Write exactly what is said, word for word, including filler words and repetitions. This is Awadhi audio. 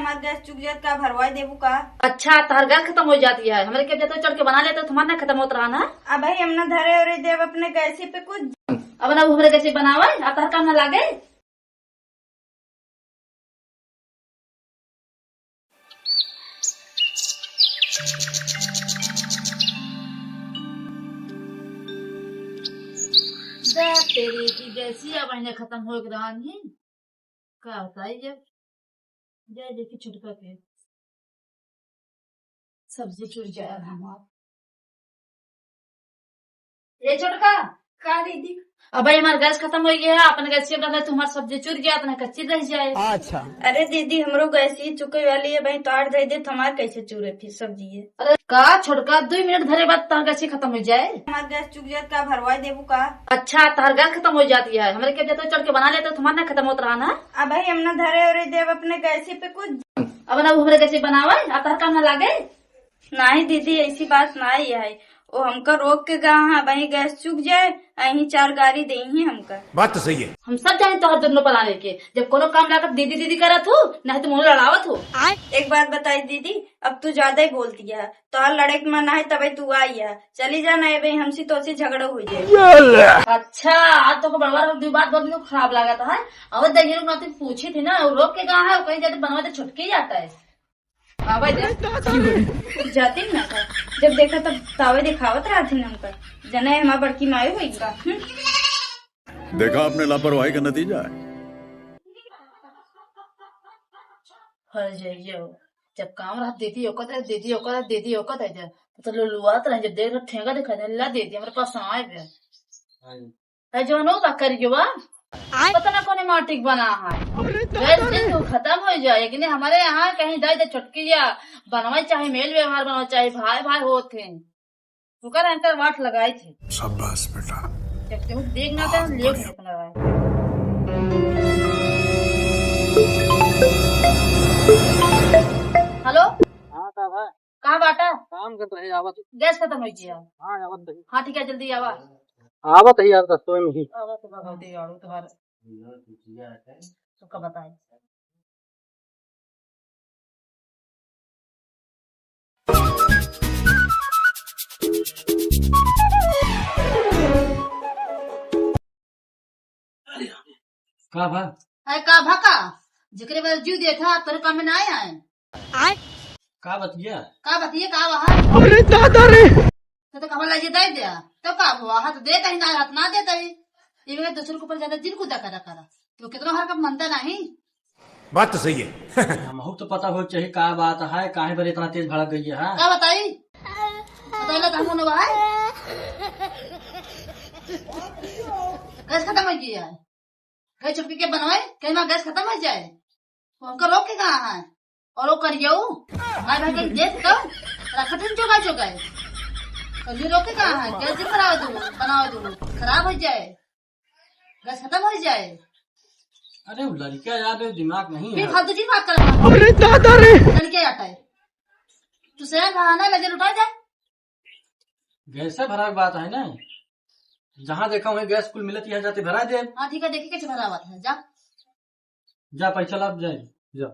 हमार गैस चुक जात का, भरवाई देबू का? अच्छा, तहर गैस खतम होइ जात है, हमरे के जतौ चढ़ के बना लेतौ, तुम्हार ना खतम होत रहा ना। अबहीं हम ना धरे उरे देब अपने गैसी पे कुछ। अब ना उ हमरे गैसी बनावै, आ तहर काम ना लागे। जा तेरी की गैसिया बहिने खतम होइ के रहन ही। का बताई, जब जाए देखी छोटका के सब्जी चुर जाए हमार। ए छोटका, का दीदी? अबे हमार गैस खतम होइ गया है, अपन गैसिया बना दे, तुम्हार सब्जी चुर गया, अपना कच्ची रह जाए। अच्छा। अरे दीदी, हमरो गैसिया चुके वाली है, भाई तोहार दे दे, तुम्हार कैसे चुरे फिर सब्जी है? अरे का छोटका, दुइ मिनट धरे बाद तोहार गैसिया खतम होइ जाए। हमार गैस चुक जात का, भरवाई देबू का? अच्छा, तोहार गैस खतम होइ जात है, हमरे के जतौ चढ़ के बना लेतौ, तुम्हार ना खतम होत रहा ना। अबहीं हम ना धरे उरे देब अपने गैसी पे कुछ। अब ना उ हमरे गैसी बनावै, आ तहर काम ना लागे। नाहीं दीदी, ऐसी बात नाहीं है। वो हमका रोक के गा है, अबहीं गैस चुक जाए, अहीं चार गारी देइहीं हमका। बात तो सही है। हम सब जाने तोहर दुनो परानी के, जब कोनो काम लागत दीदी दीदी करत हो, नाहीं तो मुँह लड़ावत हो। एक बात बताई दीदी, अब तू ज्यादा ही बोलती है, तोहर लड़े के मन है तबे तू आई है, चली जा ना, अबहीं हमसे तोसे झगड़ा होइ जाए। अच्छा, आज तो बड़वा दुइ बात बोल के खराब लागत है। अब देखिए लोग ना, तू पूछी थी ना, वो रोक के गा है, वो कहीं जाते बनवा दे छुटकी जाता है। आवे दे। जाती ना का, जब देखा तब तावे दिखावत रहती हमका। जने हमार बड़की माई होई का। हम्म। देखा आपने लापरवाही का नतीजा है। हर जाइए, जब काम रहा दीदी ओकत है, दीदी ओकत है, दीदी ओकत है, जब तो लुलुआत रहे, जब देख ठेंगा दिखा दे, ला दीदी हमरे पास आए बे। है जौन हो का करियो बा? आय। पता ना कौने माटी के बना है। अरे दादा गैस रे। दिन तो खतम होइ जाए, लेकिन हमरे यहाँ कहीं जाए तो छुटकी या बनवाई, चाहे मेल व्यवहार बनवाई, चाहे भाई भाई होत हैं, ओकर अंतर वाट लगाई थे। शाबाश बेटा। जब केहू देख ना तो बहुत लेव बढ़िया। अपना लगाए। हेलो। हाँ, का बा? कहाँ बाटा? काम करत रहे, आवत। गैस खतम होइ गया। हाँ, आवत रही। हाँ, ठीक है, जल्दी आवा। आवत ही यार, रस्तों में ही। आवत बा, भगवती यार, वो तोहार। तुमका बताई। का भा? अरे का भा का? जेकरे बदे जीव देत हा, तोरे काम में ना आए। आय? का बतिया? का बतिया, का बा? अरे दादा रे! तो, तो कहवा लाइए दे दिया। तो का हुआ? हाथ दे कहीं ना, हाथ ना दे कहीं। ये मेरे दूसरे के ऊपर ज्यादा जिन कूदा करा करा। तो कितना हर कब मनता नहीं। बात तो सही है। हमहू तो पता हो चाहिए का बात है, काहे पर इतना तेज भड़क गई है, हाँ? का बताई? बताइला तो हमहू न भाई। गैस खतम होइ गया है। गैस चुपके के बनवाए, कहीं ना गैस खतम होइ जाए। वो हमका रोक के कहा है? और वो करियो, भाई भाई कहीं देख तो, रखत है चोगा चोगा। करियो रोक के कहा है? गैस दिन बनावे दो, बनावे दो, खराब होइ जाए। गैस खतम होइ जाए। अरे, वो लड़का यार, दिमाग नहीं फिर है। फालतू चीज बात करत है। अरे दादा रे। लड़का आता है। तू सयान रहा ना, लगे लुटा जा। गैस से भरा के बात है ना, जहाँ देखा वहीं गैस कुल मिलत, यहाँ जाते भरा दे। हाँ, ठीक है, देखी कैसे भरा हुआ है, जा। जा, पैसा लाभ जाए, जा।